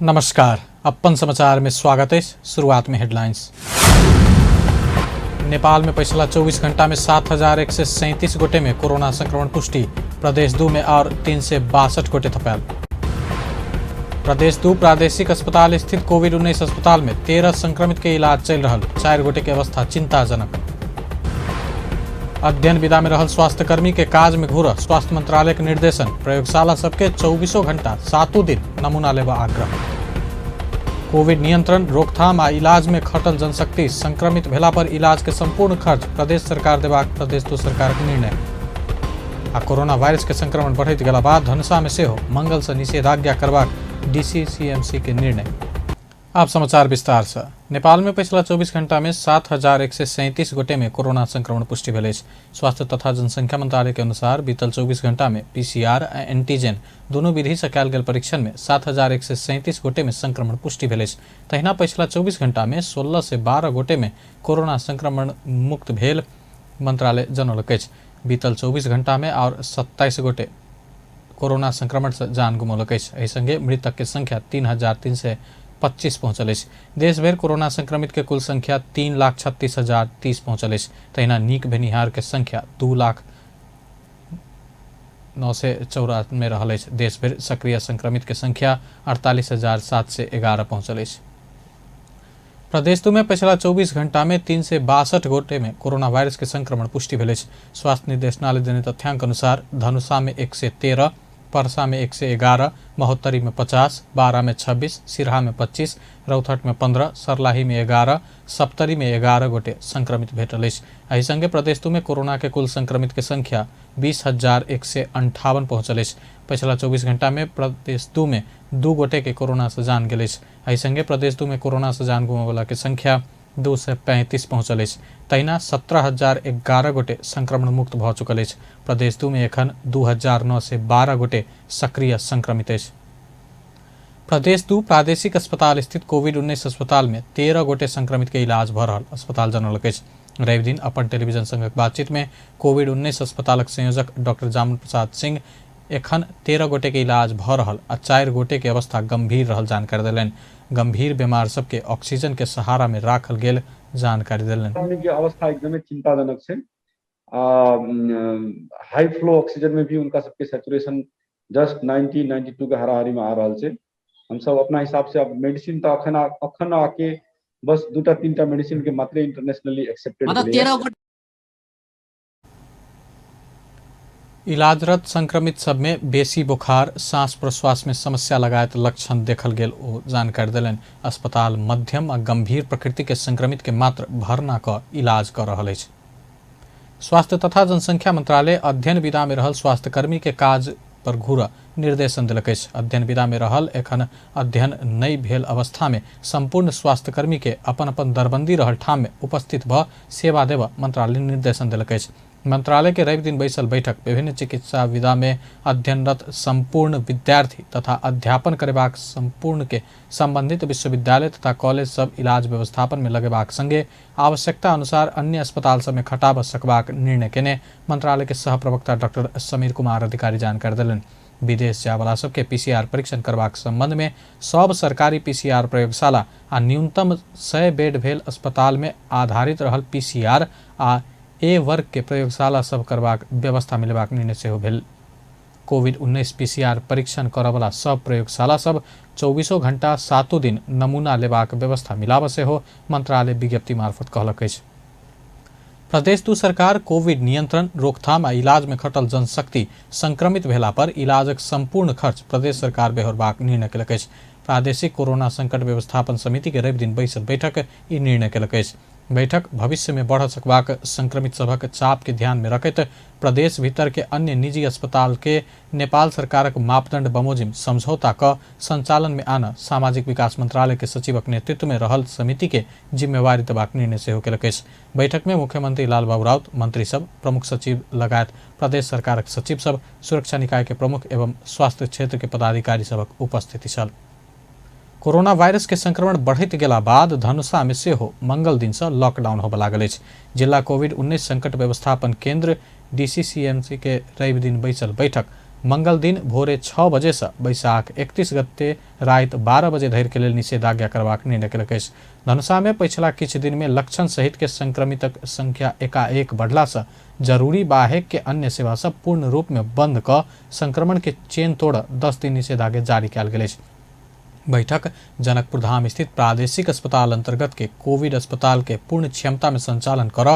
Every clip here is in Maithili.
नमस्कार, अपन समाचार में स्वागत है। शुरुआत में हेडलाइंस। नेपाल में पिछला 24 घंटा में 7,137 गोटे में कोरोना संक्रमण पुष्टि। प्रदेश 2 में और 362 गोटे थपायल। प्रदेश 2 प्रादेशिक अस्पताल स्थित कोविड-19 अस्पताल में 13 संक्रमित के इलाज चल रहा, 4 गोटे के अवस्था चिंताजनक। अध्ययन विदा में रहल स्वास्थ्यकर्मी के काज में घूर स्वास्थ्य मंत्रालय के निर्देशन। प्रयोगशाला सबके 24 घंटा 7 दिन नमूना लेबा आग्रह। कोविड नियंत्रण, रोकथाम आ इलाज में खटल जनशक्ति संक्रमित भेला पर इलाज के संपूर्ण खर्च प्रदेश सरकार देबाक प्रदेश 2 सरकार के निर्णय। आ कोरोना वायरस के संक्रमण बढ़ैत गेला बाद धनुषा में सेहो मंगल से निषेधाज्ञा करबाक डीसीसीएमसी के निर्णय। आप समाचार विस्तार से। नेपाल में पिछला 24 घंटा में 7,137 गोटे में कोरोना संक्रमण पुष्टि भेल अछि। स्वास्थ्य तथा जनसंख्या मंत्रालय के अनुसार बीतल 24 घंटा में पीसीआर आ एंटीजन दुनू विधि से कयल गेल परीक्षण में 7,137 गोटे में संक्रमण पुष्टि भेल अछि। तहिना पिछला 24 घंटा में 1612 गोटे में कोरोना संक्रमण मुक्त भेल मंत्रालय जनौलक अछि। बीतल 24 घंटा में और 27 गोटे कोरोना संक्रमण से जान गुमौलक अछि। एहि संगे मृतक के संख्या 3,325 पहुंचल अछि। देश भरि कोरोना संक्रमित के कुल संख्या 3,36,030 पहुंचल अछि। तहिना नीक भेनिहार के संख्या 2,00,994 रहल अछि। देश भरि सक्रिय संक्रमित के संख्या 48,711 पहुंचल अछि। प्रदेश 2 में पिछला 24 घंटा में 362 गोटे में कोरोना वायरस के संक्रमण पुष्टि भेल अछि। स्वास्थ्य निदेशनालय देने तथ्यांक अनुसार धनुषा में 113, परसा में 111, महोत्तरी में 50, बारा में 26, सिरहा में 25, रौतहट में 15, सरलाही में 11, सप्तरी में 11 गोटे संक्रमित भेटल अछि। एहि संगे प्रदेश 2 में कोरोना के कुल संक्रमित के संख्या 20,158 पहुंचल अछि। पिछला 24 घंटा में प्रदेश 2 में 2 गोटे के कोरोना से जान गेल अछि। एहि संगे प्रदेश 2 में कोरोना से जान गुमाबला के संख्या 235 पहुंचल अछि। तहिना 17,011 गोटे संक्रमण मुक्त भऽ चुकल अछि। प्रदेश 2 में एखन 2,912 गोटे सक्रिय संक्रमित अछि। प्रदेश 2 प्रादेशिक अस्पताल स्थित कोविड-19 अस्पताल में 13 गोटे संक्रमित के इलाज भऽ रहल अस्पताल जनौलक अछि। रवि दिन अपन टेलीविजन संगक बातचीत में कोविड-19 अस्पतालक संयोजक डॉक्टर जामुन प्रसाद सिंह एखन 13 गोटे के इलाज भऽ रहल आ 4 गोटे के अवस्था गंभीर रहल जानकारी देलनि। गंभीर बीमार सबके ऑक्सीजन के सहारा में राखल गेल जानकारी देलनि। के अवस्था एकदमै चिंताजनक छै। हाई फ्लो ऑक्सीजन में भी उनका सबके सैचुरेशन जस्ट 90-92 के हाराहारी में आ रहल छै। हम सब अपना हिसाब से अब मेडिसिन तो अखन आके बस 2-3 मेडिसिन के मात्रे इंटरनेशनली एक्सेप्टेड मतलब भेलैया। 13 गोटे इलाजरत संक्रमित सब में बेसी बुखार, सांस प्रश्वास में समस्या लगायत लक्षण देखल गेल ओ जानकारी देलनि। अस्पताल मध्यम आ गंभीर प्रकृति के संक्रमित के मात्र भर्ना क इलाज कर रहल अछि। स्वास्थ्य तथा जनसंख्या मंत्रालय अध्ययन विदा में रहल स्वास्थ्यकर्मी के काज पर घूर निर्देशन देलक अछि। अध्ययन विदा में रहल एखन अध्ययन नहि भेल अवस्था में संपूर्ण स्वास्थ्यकर्मी के अपन अपन दरबंदी रहल ठाम में उपस्थित भ सेवा देबऽ मंत्रालय निर्देशन देलक अछि। मंत्रालय के रवि दिन बैसल बैठक विभिन्न चिकित्सा विधा में अध्ययनरत संपूर्ण विद्यार्थी तथा अध्यापन करेबाक संपूर्ण के संबंधित विश्वविद्यालय तथा कॉलेज सब इलाज व्यवस्थापन में लगेबाक संगे आवश्यकता अनुसार अन्य अस्पताल सब में खटाब सकबाक निर्णय केने मंत्रालय के सह प्रवक्ता डॉक्टर समीर कुमार अधिकारी जानकारी देलनि। विदेश जायवला सबके पीसीआर परीक्षण करबाक संबंध में सब सरकारी पीसीआर प्रयोगशाला आ न्यूनतम 100 बेड भेल अस्पताल में आधारित रहल पीसीआर आ ए वर्ग के प्रयोगशाला सब करबाक व्यवस्था मिलेबाक निर्णय सेहो भेल। कोविड-19 पीसीआर परीक्षण करऽवला सब प्रयोगशाला सब 24 घंटा 7 दिन नमूना लेबाक व्यवस्था मिलाब सेहो मंत्रालय विज्ञप्ति मार्फत कहलक अछि। प्रदेश 2 सरकार कोविड नियंत्रण, रोकथाम आ इलाज में खटल जनशक्ति संक्रमित भेला पर इलाजक संपूर्ण खर्च प्रदेश सरकार बेहोरबाक निर्णय केलक अछि। प्रादेशिक कोरोना संकट व्यवस्थापन समिति के रवि दिन बैसल बैठक ई निर्णय केलक अछि। बैठक भविष्य में बढ़ सकबाक संक्रमित सभक चाप के ध्यान में रखैत प्रदेश भीतर के अन्य निजी अस्पताल के नेपाल सरकारक मापदंड बमोजिम समझौता क संचालन में आन सामाजिक विकास मंत्रालय के सचिवक नेतृत्व में रहल समिति के जिम्मेवारी देबाक निर्णय सेहो केलक अछि। बैठक में मुख्यमंत्री लालबाबू राउत, मंत्री सब, प्रमुख सचिव लगायत प्रदेश सरकारक सचिव सब, सुरक्षा निकाय के प्रमुख एवं स्वास्थ्य क्षेत्र के पदाधिकारी सबक उपस्थिति छल। कोरोना वायरस के संक्रमण बढ़ैत गेला बाद धनुषा में सेहो मंगल दिन से लॉकडाउन होबय लागल अछि। जिला कोविड-19 संकट व्यवस्थापन केंद्र डीसीसीएमसी के रवि दिन बैसल बैठक मंगल दिन भोरे 6 बजे से बैसाख 31 गते राति 12 बजे धरि के लेल निषेधाज्ञा करबाक निर्णय केलक अछि। धनुषा में पिछला किछु दिन में लक्षण सहित के संक्रमितक संख्या एकाएक बढ़ला से जरूरी बाहेक के अन्य सेवा सब पूर्ण रूप में बंद क संक्रमण के चेन तोड़ 10 दिन निषेधाज्ञा जारी कयल गेल अछि। बैठक जनकपुर धाम स्थित प्रादेशिक अस्पताल अंतर्गत के कोविड अस्पताल के पूर्ण क्षमता में संचालन कर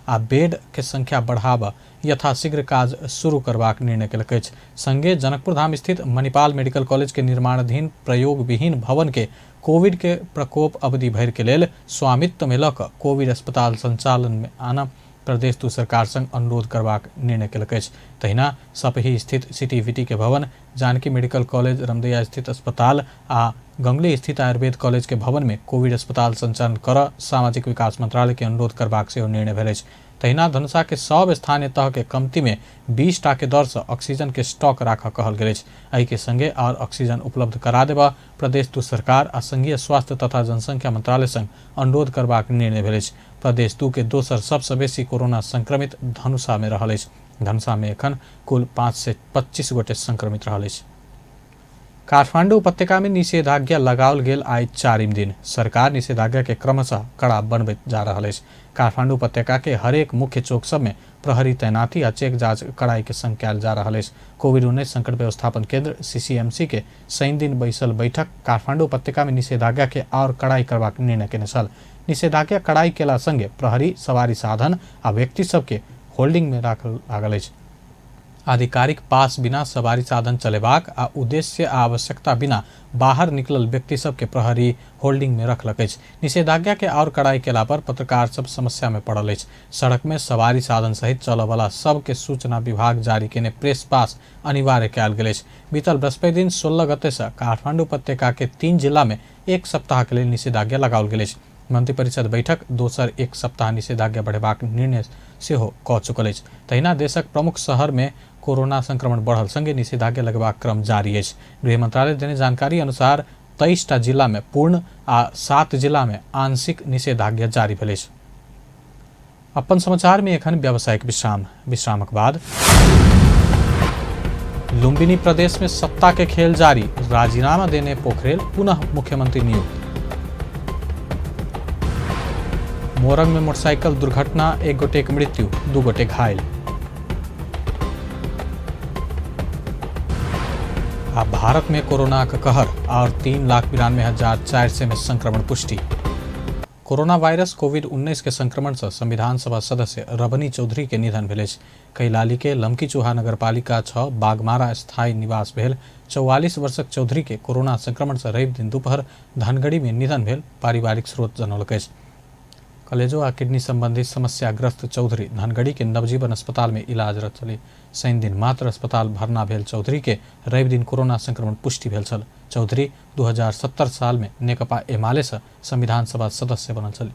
आ बेड के संख्या बढ़ाब यथाशीघ्र काज शुरू करबाक निर्णय केलक अछि। संगे जनकपुर धाम स्थित मणिपाल मेडिकल कॉलेज के निर्माणाधीन प्रयोगविहीन भवन के कोविड के प्रकोप अवधि भरि के लेल स्वामित्व में लऽ कऽ कोविड अस्पताल संचालन में आना प्रदेश दू सरकार संग अनुरोध करबाक निर्णय केलक अछि। तहिना सपही स्थित सीटीवीटी के भवन, जानकी मेडिकल कॉलेज रमदैया स्थित अस्पताल आ गंगली स्थित आयुर्वेद कॉलेज के भवन में कोविड अस्पताल संचालन कर सामाजिक विकास मंत्रालय के अनुरोध करबाक सेहो निर्णय भेल अछि। तहिना धनुषा के सब स्थानीय तह के कमती में 20 टा के दर से ऑक्सीजन के स्टॉक राखऽ कहल गेल अछि। एहि के संगे और ऑक्सीजन उपलब्ध करा देबा प्रदेश दू सरकार आ संघीय स्वास्थ्य तथा जनसंख्या मंत्रालय संग अनुरोध करबाक निर्णय भेल अछि। प्रदेश 2 के दोसर सबसँ बेसी कोरोना संक्रमित धनुषा में रहल अछि। धनुषा में एखन कुल 525 गोटे संक्रमित रहल अछि। काठमांडू उपत्यका में निषेधाज्ञा लगाओल गेल आइ 4 दिन सरकार निषेधाज्ञा के क्रमशः कड़ा बनबैत जा रहल अछि। काठमांडू उपत्यका के हरेक मुख्य चौक सब में प्रहरी तैनाती आ चेक जांच कड़ाई के संग कयल जा रहल अछि। कोविड-19 संकट व्यवस्थापन केंद्र सीसीएमसी के शनि दिन बैसल बैठक काठमांडू उपत्यका में निषेधाज्ञा के और कड़ाई करबाक निर्णय केने छल। निषेधाज्ञा कड़ाई केला संगे प्रहरी सवारी साधन आ व्यक्ति सबके होल्डिंग में राखल लागल अछि। आधिकारिक पास बिना सवारी साधन चलेबाक आ उद्देश्य आ आवश्यकता बिना बाहर निकलल व्यक्ति सबके प्रहरी होल्डिंग में रखलक अछि। निषेधाज्ञा के और कड़ाई केला पर पत्रकार सब समस्या में पड़ल अछि। सड़क में सवारी साधन सहित चलऽवला सबके सूचना विभाग जारी केने प्रेस पास अनिवार्य कयल गेल अछि। बीतल बृहस्पति दिन 16 गते से काठमांडू उपत्यका के 3 जिला में 1 सप्ताह के लेल निषेधाज्ञा लगाओल गेल अछि। मंत्रिपरिषद बैठक दोसर 1 सप्ताह निषेधाज्ञा बढ़ेबाक निर्णय सेहो कऽ चुकल अछि। तहिना देशक प्रमुख शहर में कोरोना संक्रमण बढ़ल संगे निषेधाज्ञा लगबाक क्रम जारी अछि। गृह मंत्रालय देने जानकारी अनुसार 23 टा जिला में पूर्ण आ 7 जिला में आंशिक निषेधाज्ञा जारी भेल अछि। अपन समाचार में एखन व्यावसायिक विश्राम। विश्रामक बाद लुम्बिनी प्रदेश में सत्ता के खेल जारी, राजीनामा देने पोखरेल पुनः मुख्यमंत्री नियुक्त। मोरंग में मोटरसाइकिल दुर्घटना, 1 गोटे के मृत्यु, 2 गोटे घायल। आ भारत में कोरोना का कहर और 3,92,400 में संक्रमण पुष्टि। कोरोना वायरस कोविड-19 के संक्रमण से संविधान सभा सदस्य रबनी चौधरी के निधन भेल अछि। कैलाली के लमकी चूहा नगरपालिका 6 बागमारा स्थायी निवास भेल 44 वर्षक चौधरी के कोरोना संक्रमण से रवि दिन दोपहर धनगढ़ी में निधन भेल पारिवारिक स्रोत जनौलक अछि। कलेजो आ किडनी संबंधी समस्याग्रस्त चौधरी धनगढ़ी के नवजीवन अस्पताल में इलाजरत छली। शनि दिन मात्र अस्पताल भर्ना भेल चौधरी के रवि दिन कोरोना संक्रमण पुष्टि भेल छल। चौधरी 2070 साल में नेकपा एमाले से संविधान सभा सदस्य बनल छली।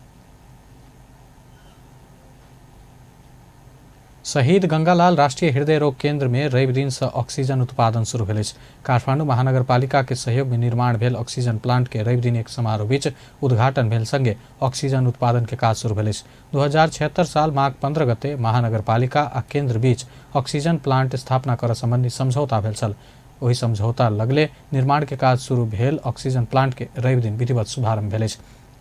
शहीद गंगालाल राष्ट्रीय हृदय रोग केंद्र में रवि दिन से ऑक्सीजन उत्पादन शुरू भेल अछि। काठमांडू महानगरपालिका के सहयोग में निर्माण भेल ऑक्सीजन प्लांट के रवि दिन एक समारोह बीच उद्घाटन भेल संगे ऑक्सीजन उत्पादन के काज शुरू भेल अछि। 2076 साल माघ 15 गते महानगरपालिका आ केंद्र बीच ऑक्सीजन प्लांट स्थापना कर संबंधी समझौता भेल छल। ओहि समझौता लगले निर्माण के काज शुरू भेल ऑक्सीजन प्लांट के रवि दिन विधिवत शुभारंभ भेल अछि।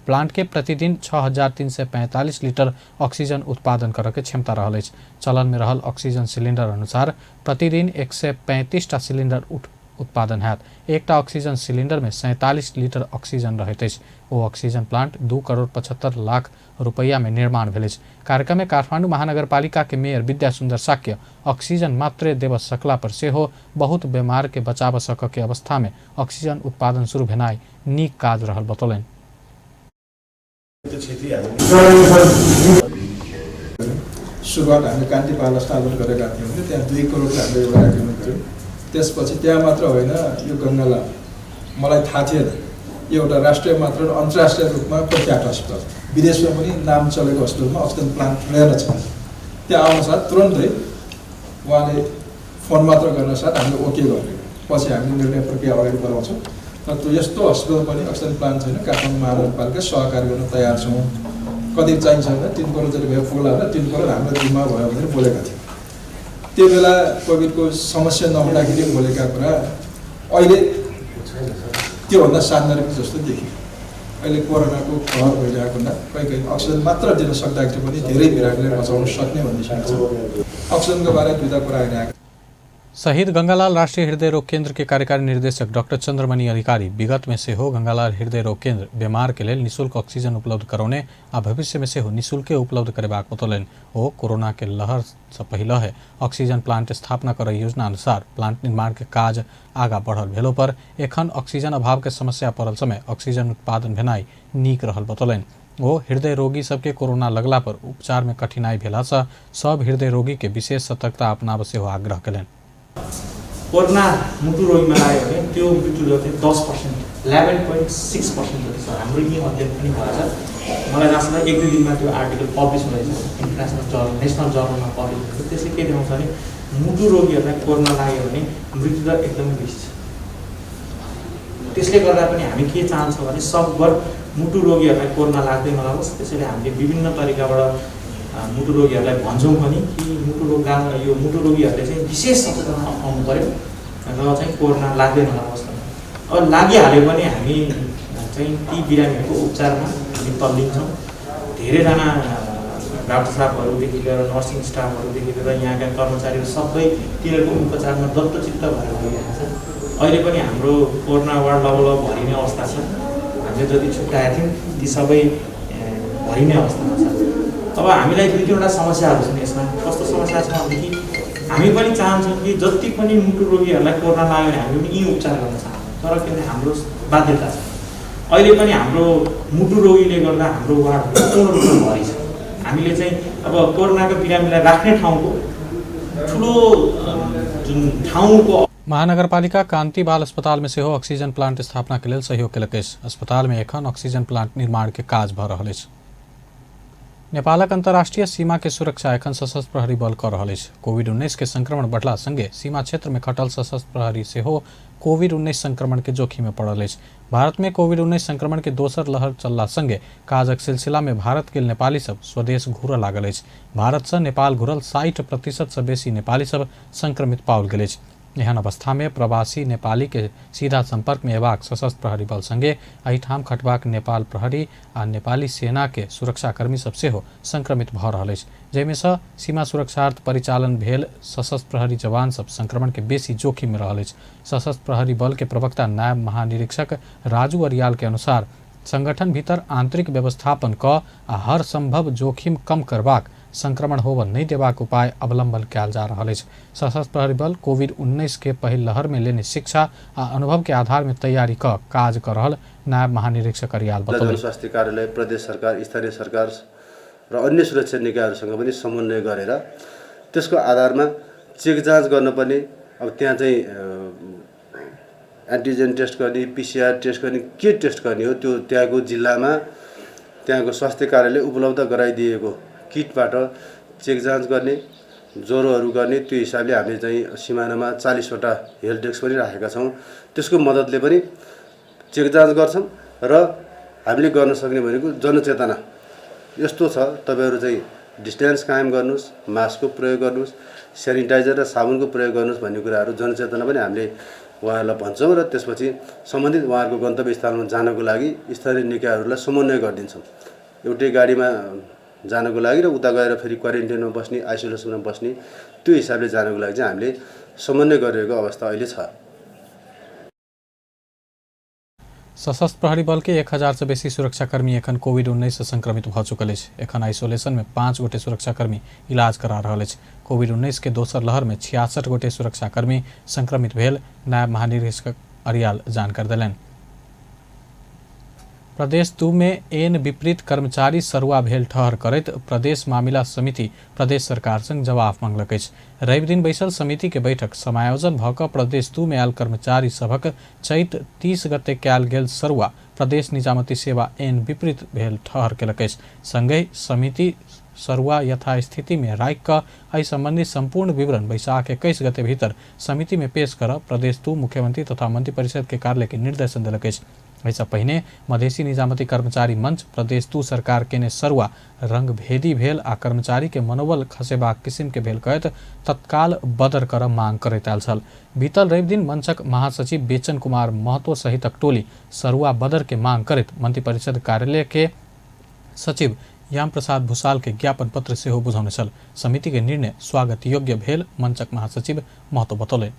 प्लांट के प्रतिदिन 6,345 लीटर ऑक्सीजन उत्पादन करऽ के क्षमता रहल अछि। चलन में रहल ऑक्सीजन सिलिंडर अनुसार प्रतिदिन 135 टा सिलिंडर उत्पादन हैत। एकटा ऑक्सीजन सिलिंडर में 47 लीटर ऑक्सीजन रहैत अछि। ओ ऑक्सीजन प्लांट 2,75,00,000 रुपैया में निर्माण भेल अछि। कार्यक्रम में काठमांडू महानगरपालिका के मेयर विद्या सुन्दर शाक्य ऑक्सीजन मात्रे देबऽ सकला पर सेहो बहुत बीमार के बचाबऽ सकऽ के अवस्था में ऑक्सीजन उत्पादन शुरू भेनाइ नीक काज रहल बतौलनि। सुरुवात हामीले कान्तिपाल स्थापन गरेका थियौँ भने त्यहाँ 2 करोडको हामीले एउटा एग्रिमेन्ट गऱ्यौँ। त्यसपछि त्यहाँ मात्र होइन, यो गङ्गालाल मलाई थाहा थिएन, यो एउटा राष्ट्रिय मात्र अन्तर्राष्ट्रिय रूपमा प्रख्यात हस्पिटल, विदेशमा पनि नाम चलेको हस्पिटलमा अक्सिजन प्लान्ट रहेनछ। त्यहाँ आउनसाथ तुरन्तै उहाँले फोन मात्र गर्न साथ हामीले ओके गरेको, पछि हामीले निर्णय प्रक्रिया अगाडि बढाउँछौँ। तर त्यो यस्तो हस्पिटल पनि अक्सिजन प्लान्ट छैन, काठमाडौँ महानगरपालिका सहकार्य गर्न तयार छौँ, कति चाहिन्छ भने 3 करोड जति भयो पुग्ला भने 3 करोड हाम्रो जिम्मा भयो भनेर बोलेका थियौँ। त्यो बेला कोभिडको समस्या नहुँदाखेरि बोलेका कुरा अहिले त्योभन्दा सान्दर्भिक जस्तो देखियो। अहिले कोरोनाको कहर भइरहेको हुँदा कहीँ कहीँ अक्सिजन मात्र दिन सक्दाखेरि पनि धेरै बिरामीलाई बचाउन सक्ने भन्ने छ। अक्सिजनको बारेमा दुईवटा कुरा आइरहेको। शहीद गंगालाल राष्ट्रीय हृदय रोग केंद्र के कार्यकारी निर्देशक डॉक्टर चंद्रमणि अधिकारी विगत में सेहो गंगालाल हृदय रोग केंद्र बीमार के लेल निःशुल्क ऑक्सीजन उपलब्ध करौने आ भविष्य में सेहो निःशुल्के उपलब्ध करेबाक बतौलनि। ओ कोरोना के लहर से पहिले है ऑक्सीजन प्लांट स्थापना करय योजना अनुसार प्लांट निर्माण के काज आगा बढ़ल भेलो पर एखन ऑक्सीजन अभाव के समस्या पड़ल समय ऑक्सीजन उत्पादन भेनाइ नीक रहल बतौलनि। ओ हृदय रोगी सबके कोरोना लगला पर उपचार में कठिनाई भेला से सब हृदय रोगी के विशेष सतर्कता अपनाबऽ सेहो आग्रह केलनि। कोरोना मुटु रोगीमा लाग्यो भने त्यो मृत्यु दर चाहिँ 10%, 11.6% जति छ। हाम्रो यी अध्ययन पनि भएछ। मलाई जहाँसम्म 1-2 दिनमा त्यो आर्टिकल पब्लिस हुँदैछ, इन्टरनेसनल जर्नल, नेसनल जर्नलमा पब्लिस हुन्छ। त्यसले के देखाउँछ भने मुटु रोगीहरूलाई कोरोना लाग्यो भने मृत्यु दर एकदमै बेसी छ। त्यसले गर्दा पनि हामी के चाहन्छौँ भने सकभर मुटु रोगीहरूलाई कोरोना लाग्दै नलागोस्। त्यसैले हामीले विभिन्न तरिकाबाट मुटु रोगीहरूलाई भन्छौँ पनि कि मुटु रोग यो मुटु रोगीहरूले चाहिँ विशेष सचेतना अप्नाउनु पऱ्यो र चाहिँ कोरोना लाग्दै नलागोस् भनेर। अब लागिहाल्यो भने हामी चाहिँ ती बिरामीहरूको उपचारमा हामी तल्लिन्छौँ। धेरैजना डाक्टर साहबहरूदेखि लिएर नर्सिङ स्टाफहरूदेखि लिएर यहाँका कर्मचारीहरू सबै तिनीहरूको उपचारमा दत्तचित्त भएर गइरहेको छ। अहिले पनि हाम्रो कोरोना वार्ड लगभग भरिने अवस्था छ। हामीले जति छुट्याएका थियौँ ती सबै भरिने अवस्थामा छ। अब हामीलाई 2-3वटा समस्याहरू छन्। यसमा कस्तो समस्या छ भनेदेखि हामी पनि चाहन्छौँ कि जति पनि मुटु रोगीहरूलाई कोरोना लाग्यो भने हामी पनि यहीँ उपचार गर्न चाहन्छौँ, तर के भने हाम्रो बाध्यता छ। अहिले पनि हाम्रो मुटु रोगीले गर्दा हाम्रो वार्डहरू पूर्ण रूपमा भरि छ। हामीले चाहिँ अब कोरोनाको बिरामीलाई राख्ने ठाउँको ठुलो जुन ठाउँको महानगरपालिका कांति बाल अस्पताल में सेहो ऑक्सीजन प्लांट स्थापना के लेल सहयोग केलक अछि। अस्पताल में एखन ऑक्सीजन प्लांट निर्माण के काज भऽ रहल अछि। नेपालक अंतर्राष्ट्रीय सीमा के सुरक्षा एखन सशस्त्र प्रहरी बल कर रहल अछि। कोविड-19 के संक्रमण बढ़ला संगे सीमा क्षेत्र में खटल सशस्त्र प्रहरी सेहो कोविड-19 संक्रमण के जोखिम में पड़ल अछि। भारत में कोविड-19 संक्रमण के दोसर लहर चलला संगे काजक सिलसिला में भारत के नेपाली सब स्वदेश घूरऽ लागल अछि। भारत से नेपाल घुरल 60% से बेसी नेपाली सब संक्रमित पाओल गेल अछि। एहन अवस्था में प्रवासी नेपाली के सीधा संपर्क में अयबाक सशस्त्र प्रहरी बल संगे एहिठाम खटबाक नेपाल प्रहरी आ नेपाली सेना के सुरक्षाकर्मी सब सेहो संक्रमित भऽ रहल अछि, जाहिमे सँ सीमा सुरक्षार्थ परिचालन भेल सशस्त्र प्रहरी जवान सब संक्रमण के बेसी जोखिम में रहल अछि। सशस्त्र प्रहरी बल के प्रवक्ता नायब महानिरीक्षक राजू अरियाल के अनुसार संगठन भीतर आंतरिक व्यवस्थापन क आ हर संभव जोखिम कम करबाक, संक्रमण होबऽ नहि देबाक उपाय अवलंबन कयल जा रहल अछि। सशस्त्र प्रहरी बल कोविड-19 के पहिल लहर में लेने शिक्षा आ अनुभव के आधार में तैयारी क काज कर रहल नायब महानिरीक्षक अरियाल बतौलनि। स्वास्थ्य कार्यालय, प्रदेश सरकार, स्थानीय सरकार र अन्य सुरक्षा निकायहरूसँग पनि समन्वय गरेर त्यसको आधारमा चेक जाँच गर्नुपर्ने। अब त्यहाँ चाहिँ एन्टिजेन टेस्ट गर्ने, पिसिआर टेस्ट गर्ने, के टेस्ट गर्ने हो त्यो त्यहाँको जिल्लामा त्यहाँको स्वास्थ्य कार्यालयले उपलब्ध गराइदिएको किटबाट चेक जाँच गर्ने, ज्वरोहरू गर्ने। त्यो हिसाबले हामीले चाहिँ सिमानामा 40वटा हेल्थ डेस्क पनि राखेका छौँ। त्यसको मद्दतले पनि चेक जाँच गर्छौँ र हामीले गर्न सक्ने भनेको जनचेतना यस्तो छ, तपाईँहरू चाहिँ डिस्टेन्स कायम गर्नुहोस्, मास्कको प्रयोग गर्नुहोस्, सेनिटाइजर र साबुनको प्रयोग गर्नुहोस् भन्ने कुराहरू जनचेतना पनि हामीले उहाँहरूलाई भन्छौँ र त्यसपछि सम्बन्धित उहाँहरूको गन्तव्य स्थानमा जानको लागि स्थानीय निकायहरूलाई समन्वय गरिदिन्छौँ। एउटै गाडीमा जानको लागि र उता गएर फेरि क्वारेन्टाइनमा बस्ने, आइसोलेसनमा बस्ने, त्यो हिसाबले जानको लागि चाहिँ हामीले समन्वय गरिरहेको अवस्था अहिले छ। सशस्त्र प्रहरी बल के 1000 से बेसी सुरक्षाकर्मी एखन कोविड-19 से संक्रमित भऽ चुकल अछि। एखन आइसोलेशन में 5 गोटे सुरक्षाकर्मी इलाज करा रहल अछि। कोविड-19 के दोसर लहर में 66 गोटे सुरक्षाकर्मी संक्रमित भेल नायब महानिरीक्षक अरियाल जानकारी देलनि। प्रदेश 2 में एन विपरीत कर्मचारी सरुआ भेल ठहर करैत प्रदेश मामिला समिति प्रदेश सरकार संग जवाफ मांगलक अछि। रवि दिन बैसल समिति के बैठक समायोजन भऽ कऽ प्रदेश 2 में आयल कर्मचारी सभक चैत 30 गते कयल गेल सरुआ प्रदेश निजामती सेवा एन विपरीत भेल ठहर केलक अछि। संगहि समिति सरुआ यथास्थिति में राखि कऽ एहि संबंधी संपूर्ण विवरण बैसाख 21 गते भीतर समिति में पेश कर प्रदेश 2 मुख्यमंत्री तथा मंत्रिपरिषद के कार्यालय के निर्देशन देलक अछि। एहिसँ पहिने मधेसी निजामती कर्मचारी मंच प्रदेश 2 सरकार केने सरुआ रंगभेदी भेल आ कर्मचारी के मनोबल खसेबाक किसिम के भेल कहैत तत्काल बदर कर मांग करैत आयल छल। बीतल रवि दिन मंचक महासचिव बेचन कुमार महतो सहितक टोली सरुआ बदर के मांग करैत मंत्रिपरिषद कार्यालय के सचिव याम प्रसाद भूषाल के ज्ञापन पत्र सेहो बुझौने छल। समिति के निर्णय स्वागत योग्य भेल मंचक महासचिव महतो बतौलनि।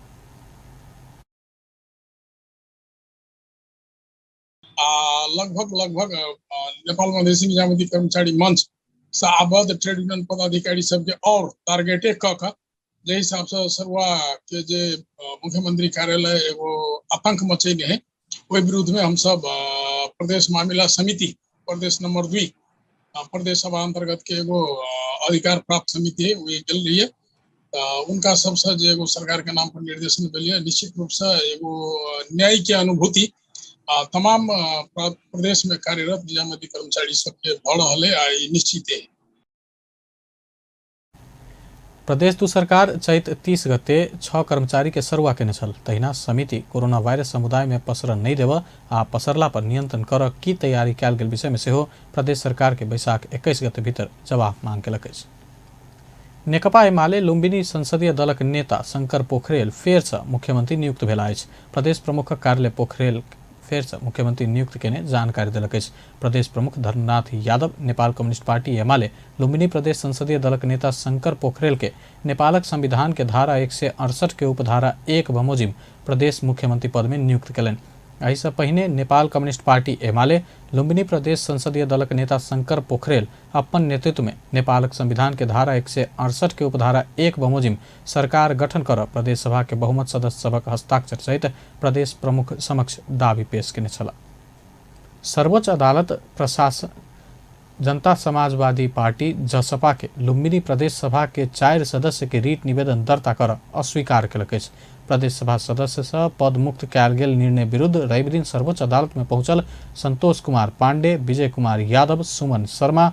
लगभग नेपाल मधेसी निजामती कर्मचारी मंच से आबद्ध ट्रेड यूनियन पदाधिकारी सबके और टारगेटे क के जे हिसाब से सरुआ के जे मुख्यमंत्री कार्यालय एगो आतंक मचेने है, ओहि विरुद्ध में हम सब प्रदेश मामिला समिति प्रदेश नंबर 2 प्रदेश सभा अंतर्गत के एगो अधिकार प्राप्त समिति है वही गेल रहिए। उनका सबसे जे एगो सरकार के नाम पर निर्देशन भेल, निश्चित रूप से एगो न्याय के अनुभूति तमाम प्रदेश में कार्यरत निजामती कर्मचारी सबके भ रहल है आ ई निश्चित है। प्रदेश 2 सरकार चैत 30 गते 6 कर्मचारी के सरुआ केने छल। तहिना समिति कोरोना वायरस समुदाय में पसरन नहीं देव आ पसरला पर नियंत्रण कर की तैयारी कयल गेल विषय में सेहो प्रदेश सरकार के बैसाख 21 गते भीतर जवाब मांग केलक अछि। नेकपा एमाले लुम्बिनी संसदीय दलक नेता शंकर पोखरेल फेरसँ मुख्यमंत्री नियुक्त भेला अछि। प्रदेश प्रमुखक कार्यालय पोखरेल फेरसँ मुख्यमंत्री नियुक्त केने जानकारी देलक अछि। प्रदेश प्रमुख धर्मनाथ यादव नेपाल कम्युनिस्ट पार्टी एमाले लुम्बिनी प्रदेश संसदीय दलक नेता शंकर पोखरेल के नेपालक संविधान के धारा 168 के उपधारा 1 बमोजिम प्रदेश मुख्यमंत्री पद में नियुक्त केलनि। एहिसँ पहिने नेपाल कम्युनिस्ट पार्टी एमाले लुम्बिनी प्रदेश संसदीय दलक नेता शंकर पोखरेल अपन नेतृत्व में नेपालक संविधान के धारा 168 के उपधारा 1 बमोजिम सरकार गठन कर प्रदेश सभा के बहुमत सदस्य सभक हस्ताक्षर सहित प्रदेश प्रमुख समक्ष दावी पेश केने छलाह। सर्वोच्च अदालत प्रशासन जनता समाजवादी पार्टी जसपा के लुम्बिनी प्रदेश सभा के 4 सदस्य के रिट निवेदन दर्ता कर अस्वीकार केलक अछि। प्रदेश सभा सदस्य से पद मुक्त कयल गेल निर्णय विरुद्ध रवि दिन सर्वोच्च अदालत में पहुंचल संतोष कुमार पांडे, विजय कुमार यादव, सुमन शर्मा,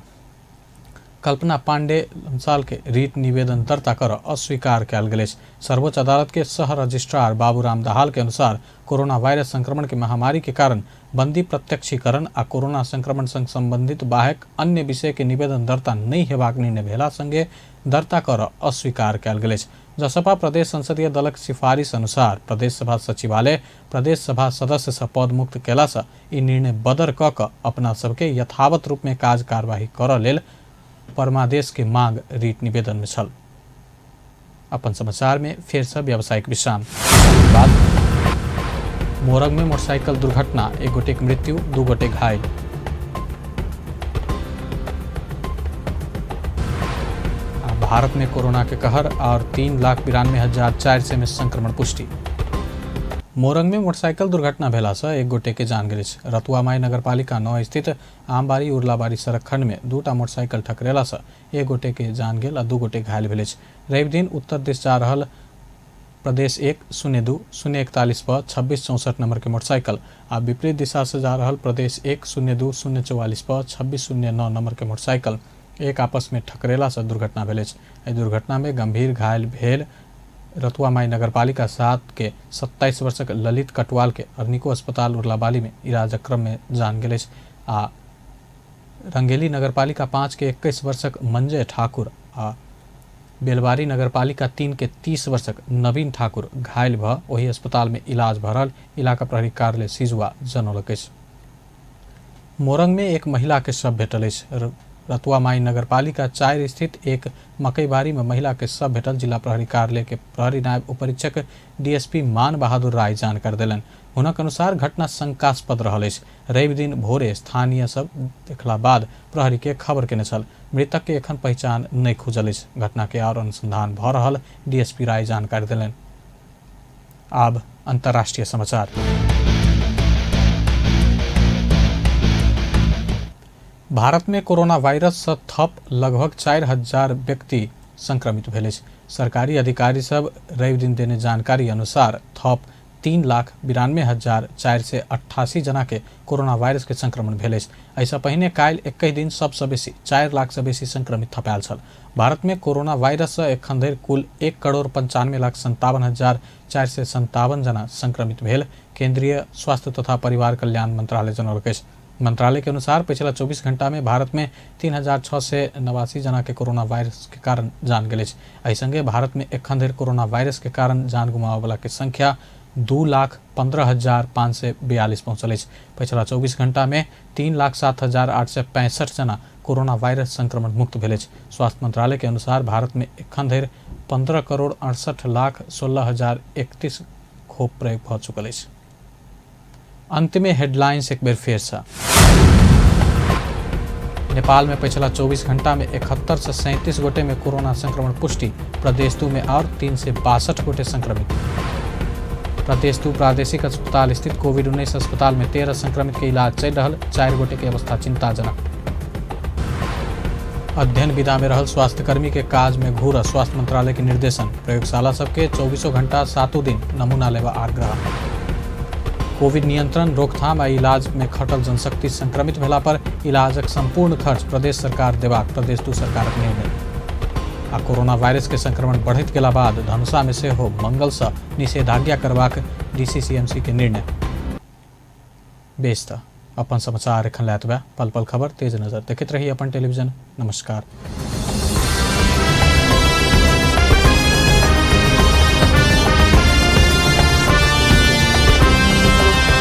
कल्पना पांडे लम्साल के रिट निवेदन दर्ता कर अस्वीकार कयल गेल अछि। सर्वोच्च अदालत के सह रजिस्ट्रार बाबूराम दाहाल के अनुसार कोरोना वायरस संक्रमण के महामारी के कारण बंदी प्रत्यक्षीकरण आ कोरोना संक्रमण संग संबंधित बाहेक अन्य विषय के निवेदन दर्ता नहीं हेबाक निर्णय भेला संगे दर्ता कर अस्वीकार कयल गेल अछि। जसपा प्रदेश संसदीय दलक सिफारिश अनुसार प्रदेश सभा सचिवालय प्रदेश सभा सदस्य से पद मुक्त केला से ई निर्णय बदर क के अपना सबके यथावत रूप में काज कार्यवाही करऽ लेल परमादेश के मांग रिट निवेदन में छल। अपन समाचार में फिर से व्यावसायिक विश्राम बाद मोरंग में मोटरसाइकिल दुर्घटना, 1 गोटे के मृत्यु, 2 गोटे घायल। भारत में कोरोना के कहर और 3,92,400 में संक्रमण पुष्टि। मोरंग में मोटरसाइकिल दुर्घटना भेला से 1 गोटे के जान गेल अछि। रतुआमाई नगरपालिका 9 स्थित आमबाड़ी उर्लाबाड़ी सड़क खंड में 2टा मोटरसाइकिल ठकरेला से 1 गोटे के जान गेल आ 2 गोटे घायल भेल अछि। रवि दिन उत्तर दिश जा रहल प्रदेश 1 02 041 पर 2664 नंबर के मोटरसाइकिल आ विपरीत दिशा से जा रहल प्रदेश 1 02 044 पर 2609 नंबर के मोटरसाइकिल एक आपस में ठकरेला से दुर्घटना भेल अछि। एहि दुर्घटना में गंभीर घायल भेल रतुआमाई नगरपालिका 7 के 27 वर्षक ललित कटवाल के अर्निको अस्पताल उर्लाबाली में इलाजक क्रम में जान गेल अछि आ रंगेली नगरपालिका 5 के 21 वर्षक मंजय ठाकुर आ बेलवारी नगरपालिका 3 के 30 वर्षक नवीन ठाकुर घायल भ ओहि अस्पताल में इलाज भ रहल इलाका प्रहरी कार्यालय सिजुआ जनौलक अछि। मोरंग में एक महिला के शव भेटल अछि। रतुआमाई नगरपालिका 4 स्थित एक मकईबारी में महिला के शव भेटल जिला प्रहरी कार्यालय के प्रहरी नायब उपरीक्षक डीएसपी मान बहादुर राय जानकारी देलनि। हुनक अनुसार घटना शंकास्पद रहल अछि। रवि दिन भोरे स्थानीय सब देखला बाद प्रहरी के खबर केने छल। मृतक के एखन पहिचान नहीं खुजल अछि। घटना के और अनुसंधान भ रहल डीएसपी राय जानकारी देलनि। आब अंतर्राष्ट्रीय समाचार। भारत में कोरोना वायरस से थप लगभग 4000 व्यक्ति संक्रमित भेल अछि। सरकारी अधिकारी सब रवि दिन देने जानकारी अनुसार थप 3,92,488 जना के कोरोना वायरस के संक्रमण भेल अछि। एहिसँ पहिने काल्हि 21 दिन सबसँ बेसी 4 लाख से बेसी संक्रमित थपायल छल। भारत में कोरोना वायरस से एखन धरि कुल 1,95,57,457 जना संक्रमित भेल केंद्रीय स्वास्थ्य तथा परिवार कल्याण मंत्रालय जनौलक अछि। मंत्रालय के अनुसार पिछला 24 घंटा में भारत में 3,689 जना के कोरोना वायरस के कारण जान गेल अछि। एहि संगे भारत में एखन धरि कोरोना वायरस के कारण जान गुमाबय के संख्या 2,15,542 पहुंचल अछि। पिछला 24 घंटा में 3,07,865 जना कोरोना वायरस संक्रमण मुक्त भेल अछि। स्वास्थ्य मंत्रालय के अनुसार भारत में एखन धरि 15,68,16,031 खोप प्रयोग भऽ चुकल अछि। अंत में हेडलाइंस एक बेर फेर से। नेपाल में पिछला 24 घंटा में 71 से 37 गोटे में कोरोना संक्रमण पुष्टि, प्रदेश 2 में और 362 गोटे संक्रमित। प्रदेश 2 प्रादेशिक अस्पताल स्थित कोविड-19 अस्पताल में 13 संक्रमित के इलाज चल रहा, 4 गोटे के अवस्था चिंताजनक। अध्ययन विधा में रहल स्वास्थ्यकर्मी के काज में घूर स्वास्थ्य मंत्रालय के निर्देशन, प्रयोगशाला सबके 24 घंटा 7 दिन नमूना लेवा आग्रह। कोविड नियंत्रण, रोकथाम आ इलाज में खटल जनशक्ति संक्रमित भेला पर इलाजक संपूर्ण खर्च प्रदेश सरकार देबाक प्रदेश 2 सरकारक निर्णय। आ कोरोना वायरस के संक्रमण बढ़ैत गेला बाद धनुषा में सेहो मंगल से निषेधाज्ञा करबाक डीसीसीएमसी के निर्णय। बेस त अपन समाचार एखन लए एतबे। पल पल खबर तेज नजर देखैत रही अपन टेलीविजन। नमस्कार।